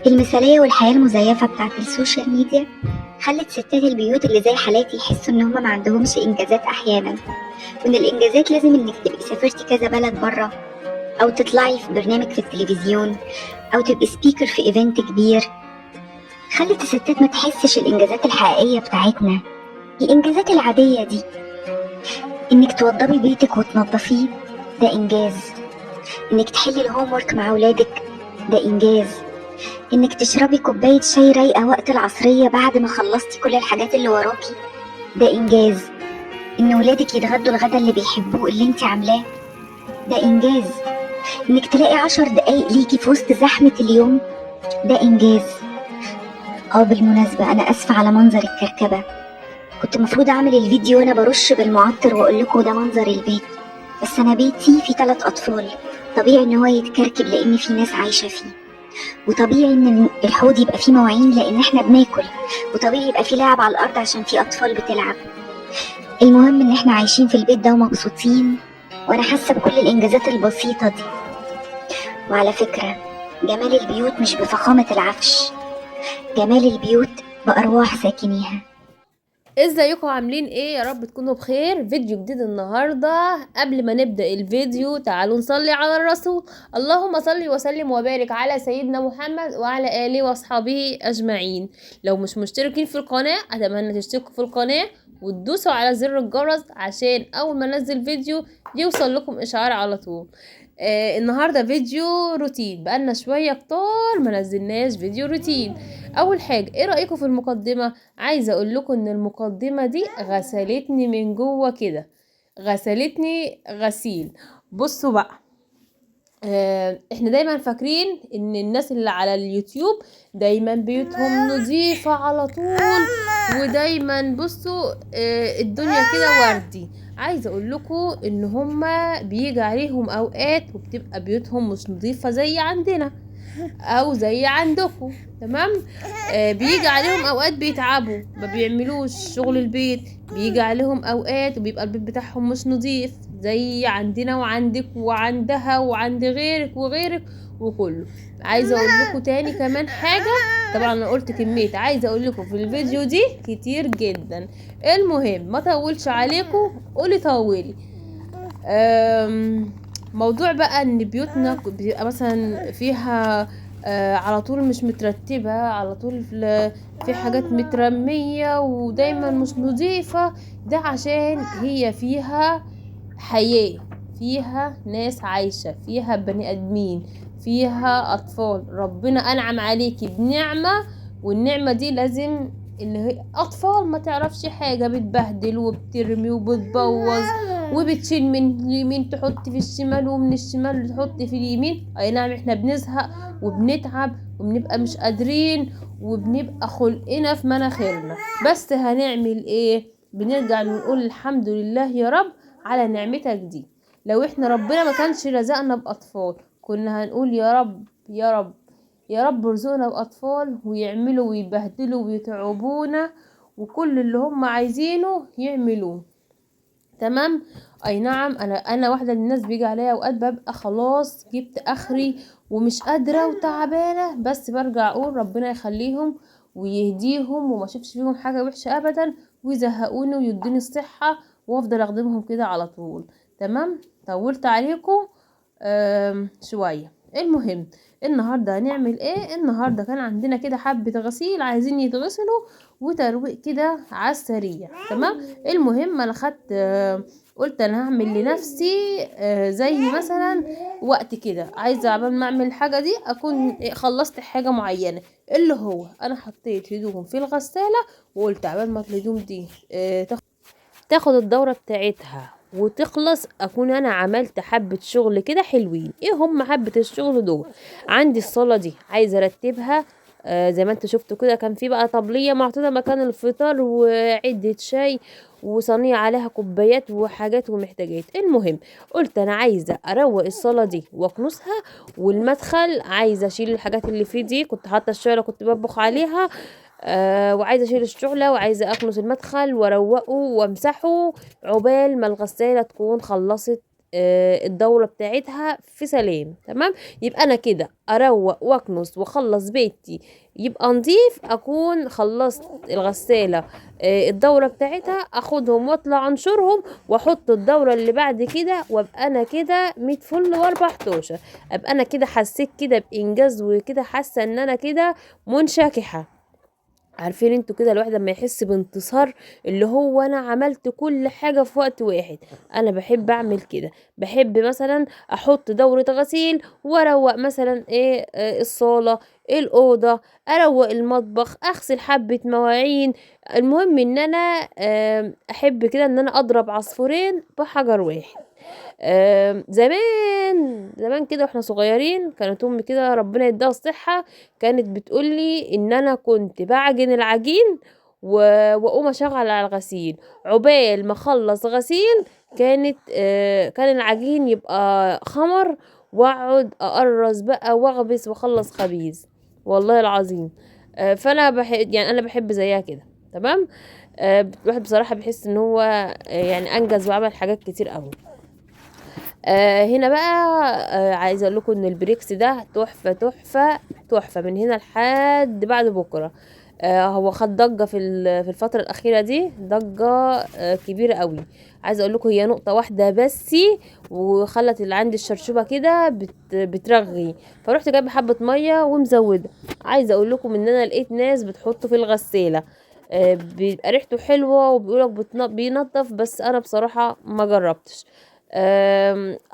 المثالية والحياة المزيفة بتاعت ال social media خلت ستات البيوت اللي زي حالاتي يحسوا إن هما ما عندهمش إنجازات أحيانا، وإن الإنجازات لازم إنك تبقي سافرتي كذا بلد برا، أو تطلعي في برنامج في التلفزيون، أو تبقي speaker في event كبير. خلت الستات ما تحسش الإنجازات الحقيقية بتاعتنا، الإنجازات العادية دي، إنك توضبي بيتك وتنظفيه ده إنجاز، إنك تحلي ال homework مع أولادك ده إنجاز، إنك تشربي كوباية شاي رايقة وقت العصرية بعد ما خلصتي كل الحاجات اللي وراكي ده إنجاز، إن ولادك يتغدوا الغدا اللي بيحبوه اللي انت عاملاه ده إنجاز، إنك تلاقي 10 دقايق ليكي في وسط زحمة اليوم ده إنجاز. بالمناسبة أنا آسفة على منظر الكركبة، كنت المفروض أعمل الفيديو وأنا برش بالمعطر وأقول لكم ده منظر البيت، بس أنا بيتي فيه 3 أطفال، طبيعي إن هو يتكركب لأن في ناس عايشة فيه، وطبيعي إن الحوض يبقى فيه مواعين لأن إحنا بناكل، وطبيعي يبقى فيه لعب على الأرض عشان فيه أطفال بتلعب. المهم إن إحنا عايشين في البيت ده ومبسوطين، وأنا حاسة بكل الإنجازات البسيطة دي. وعلى فكرة جمال البيوت مش بفخامة العفش، جمال البيوت بأرواح ساكنيها. ازيكم عاملين ايه؟ يا رب تكونوا بخير. فيديو جديد النهارده. قبل ما نبدا الفيديو تعالوا نصلي على الرسول، اللهم صل وسلم وبارك على سيدنا محمد وعلى اله واصحابه اجمعين. لو مش مشتركين في القناه اتمنى تشتركوا في القناه وتدوسوا على زر الجرس عشان اول ما انزل فيديو يوصل لكم اشعار على طول. النهارده فيديو روتين، بقالنا شويه كتار ما نزلناش فيديو روتين. اول حاجه ايه رايكم في المقدمه؟ عايزه اقول لكم ان المقدمه دي غسلتني من جوه كده، غسلتني غسيل. بصوا بقى، احنا دايما فاكرين ان الناس اللي على اليوتيوب دايما بيوتهم نظيفه على طول، ودايما بصوا الدنيا كده وردي. عايزه اقول لكم ان هما بيجي عليهم اوقات وبتبقى بيوتهم مش نظيفه زي عندنا او زي عندكم، تمام؟ بيجي عليهم اوقات بيتعبوا ما بيعملوش شغل البيت، بيجي عليهم اوقات وبيبقى البيت بتاعهم مش نظيف زي عندنا وعندك وعندها وعند غيرك وغيرك وكله. عايزه اقول لكم تاني كمان حاجه، طبعا انا قلت كميه، عايزه اقول لكم في الفيديو دي كتير جدا. المهم ما طولش عليكم، قولي طولي. موضوع بقى ان بيوتنا بيبقى مثلا فيها على طول مش مترتبة، على طول في حاجات مترمية ودايما مش نظيفة، ده عشان هي فيها حياة، فيها ناس عايشة، فيها بني ادمين، فيها اطفال. ربنا انعم عليكي بنعمة، والنعمة دي لازم ان هي اطفال ما تعرفش حاجة، بتبهدل وبترمي وبتبوظ وبتشيل من اليمين تحط في الشمال ومن الشمال تحط في اليمين. اي نعم احنا بنزهق وبنتعب وبنبقى مش قادرين وبنبقى خلقنا في مناخيرنا، بس هنعمل ايه؟ بنرجع نقول الحمد لله يا رب على نعمتك دي. لو احنا ربنا ما كانش رزقنا باطفال كنا هنقول يا رب يا رب يا رب ارزقنا باطفال ويعملوا ويبهدلوا ويتعبونا وكل اللي هم عايزينه يعملوه، تمام؟ اي نعم انا واحده من الناس بيجي عليا اوقات ببقى خلاص جبت اخري ومش قادره وتعبانه، بس برجع اقول ربنا يخليهم ويهديهم وما اشوفش فيهم حاجه وحشه ابدا، ويزهقوني ويدوني الصحه وافضل اخدمهم كده على طول، تمام؟ طولت عليكم شويه. المهم النهارده هنعمل ايه؟ النهارده كان عندنا كده حبه غسيل عايزين يتغسلوا وترويق كده على السريع، تمام؟ المهم انا خدت، قلت انا هعمل لنفسي زي مثلا وقت كده، عايزه عبال ما اعمل الحاجه دي اكون خلصت حاجه معينه، اللي هو انا حطيت هدوم في الغساله وقلت عبال ما الهدوم دي تاخد الدوره بتاعتها وتخلص اكون انا عملت حبة شغل كده حلوين. ايه هم حبة الشغل دول؟ عندي الصالة دي عايزة ارتبها، زي ما انتوا شفتوا كده كان في بقى طبلية محطوطة مكان الفطار وعدة شاي وصينية عليها كوبايات وحاجات ومحتاجات. المهم قلت انا عايزة اروق الصالة دي واكنسها، والمدخل عايزة اشيل الحاجات اللي فيه دي، كنت حاطة الشعلة كنت بطبخ عليها، وعايزة اشيل الشعلة وعايزة اكنس المدخل واروقه وامسحه عقبال ما الغسالة تكون خلصت الدورة بتاعتها في سلام. تمام، يبقى انا كده اروق واكنس واخلص بيتي يبقى نظيف، اكون خلصت الغسالة الدورة بتاعتها، اخدهم واطلع انشرهم واحط الدورة اللي بعد كده، وابقى انا كده 100 فل و14. ابقى انا كده حسيت كده بانجاز، وكده حاسة ان انا كده منشكحة. عارفين انتوا كده الواحد لما يحس بانتصار اللي هو انا عملت كل حاجة في وقت واحد. انا بحب اعمل كده، بحب مثلا احط دورة غسيل واروق مثلا ايه الصالة، الاوضة، اروق المطبخ، اغسل حبة مواعين. المهم ان انا احب كده ان انا اضرب عصفورين بحجر واحد. زمان زمان كده واحنا صغيرين كانت امي كده ربنا يديها الصحة كانت بتقولي ان انا كنت بعجن العجين واقوم اشغل على الغسيل، عقبال ما اخلص غسيل كان العجين يبقى خمر، واقعد اقرص بقى واغبس واخلص خبيز والله العظيم. فانا بحب، يعني انا بحب زيها كده. تمام، الواحد بصراحة بيحس ان هو يعني انجز وعمل حاجات كتير قوي. هنا بقى عايزه اقول لكم ان البريكس ده تحفة تحفة تحفة من هنا لحد بعد بكره. هو خد ضجه في الفترة الاخيرة دي، ضجه كبيرة قوي. عايزه اقول لكم هي نقطة واحدة بس وخلت اللي عندي الشرشوبه كده بترغي، فروحت جايبه حبه مية ومزوده. عايزه اقول لكم ان انا لقيت ناس بتحطه في الغسالة، بيبقى ريحته حلوة وبيقولك بينضف، بس انا بصراحة ما جربتش.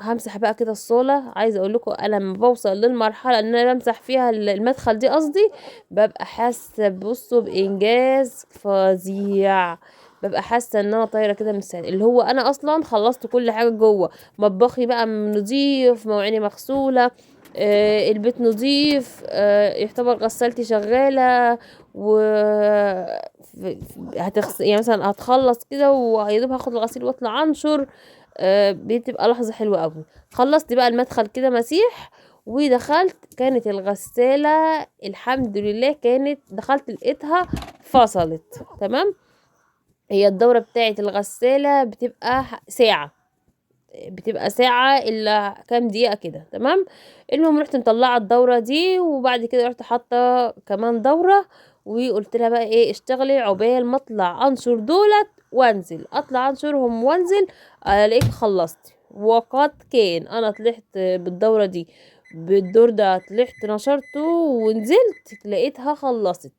همسح بقى كده الصاله. عايزه اقول لكم انا لما بوصل للمرحلة ان انا بمسح فيها المدخل دي قصدي، ببقى حاسه بصوا بانجاز فظيع، ببقى حاسه ان انا طايره كده من السعادة، اللي هو انا اصلا خلصت كل حاجة جوه مطبخي بقى نظيف، مواعيني مغسوله، البيت نظيف، يعتبر غسالتي شغالة، و يعني مثلا هتخلص كده ويا دوب هاخد الغسيل واطلع انشر. بتبقى لحظة حلوة قوي. خلصت بقى المدخل كده مسيح ودخلت، كانت الغسالة الحمد لله كانت دخلت لقيتها فصلت. تمام، هي الدورة بتاعت الغسالة بتبقى ساعة، بتبقى ساعة الا كام دقيقة كده. تمام، المهم رحت مطلعة الدورة دي، وبعد كده رحت حاطة كمان دورة، وقلت لها بقى ايه اشتغلي عقبال ما اطلع انشر دولت وانزل، اطلع انشرهم وانزل الاقيك خلصتي. وقد كان، انا طلعت بالدورة دي بالدور ده، طلعت نشرته ونزلت لقيتها خلصت.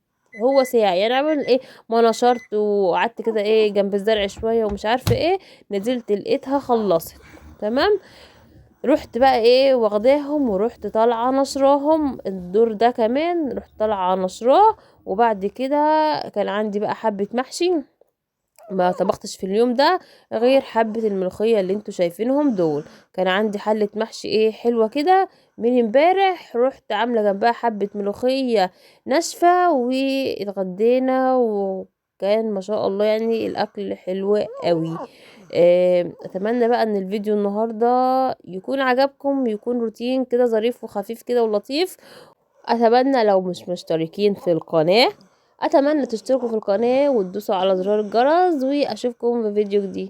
هو ساعة يعني عمل ايه ما نشرت وقعدت كده ايه جنب الزرع شوية ومش عارفة ايه، نزلت لقيتها خلصت. تمام، رحت بقى ايه واخداهم ورحت طالعه نشراهم الدور ده كمان، رحت طالعه نشراه. وبعد كده كان عندي بقى حبه محشي ما طبختش في اليوم ده غير حبه الملوخية اللي انتوا شايفينهم دول. كان عندي حله محشي ايه حلوة كده من امبارح، رحت عامله جنبها حبه ملوخية ناشفة واتغدينا، وكان ما شاء الله يعني الاكل حلو قوي. اتمنى بقى ان الفيديو النهارده يكون عجبكم، يكون روتين كده ظريف وخفيف كده ولطيف. اتمنى لو مش مشتركين في القناة اتمنى تشتركوا في القناة وتدوسوا على زرار الجرس، واشوفكم في فيديو جديد.